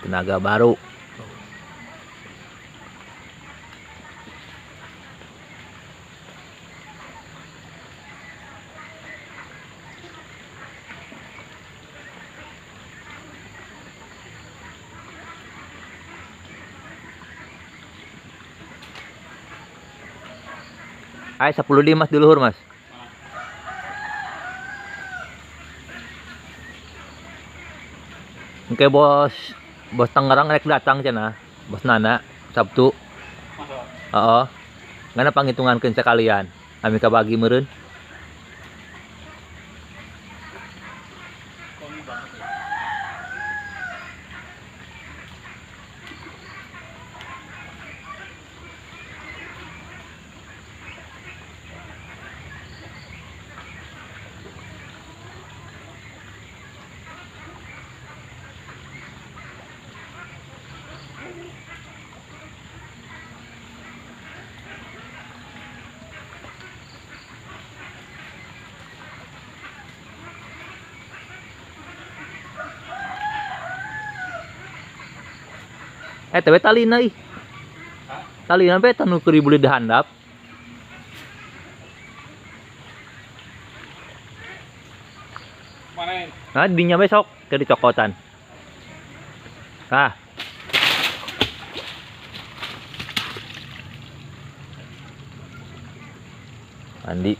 Tenaga baru. Ay 10 di mas duluhur mas. Oke bos, bos Tangerang rek datang cenah, bos Nana Sabtu. Heeh. Ngana panghitungankeun sekalian. Ami kabagi meureun. Tapi talina ih. Talina be tanu keur dibeli di handap. Mana? Nah, dinya besok ke dicokotan. Nah. Andi.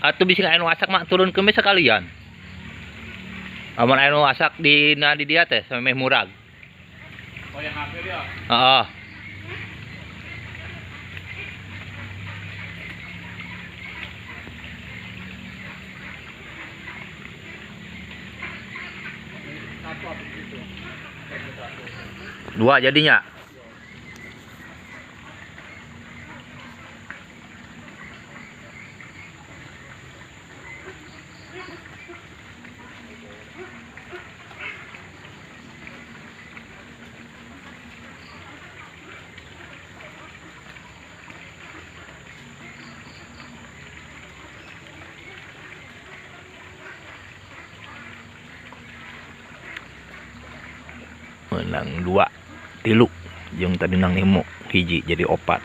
Atuh bisa anu asak mak turun ke mes sekalian. Amun anu asak di na di dia teh sampai murag. Oh yang hampir ya? Heeh. Dua jadinya. Menang 2 3 jeung tadi nang nemo hiji jadi 4.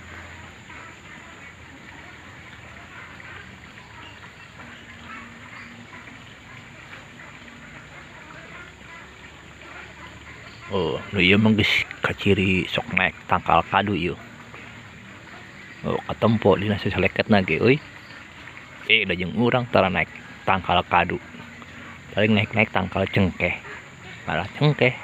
Oh, nu ieu mah geus kaciri sok naik tangkal kadu ieu. Oh, katempo dina sasaleketna ge euy. Da jeung urang tara naik tangkal kadu. Paling naik-naik tangkal cengkeh. Malah cengkeh.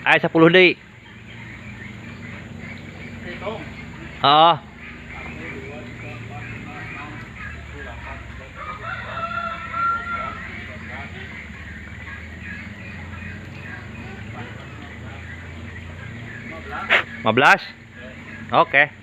Aya 10 deui. Hitung. Heeh. 1, 2, 3, 4, 5, 6, 7, 8, 9, 10, 11, 12, 13, 15. 15? Oke.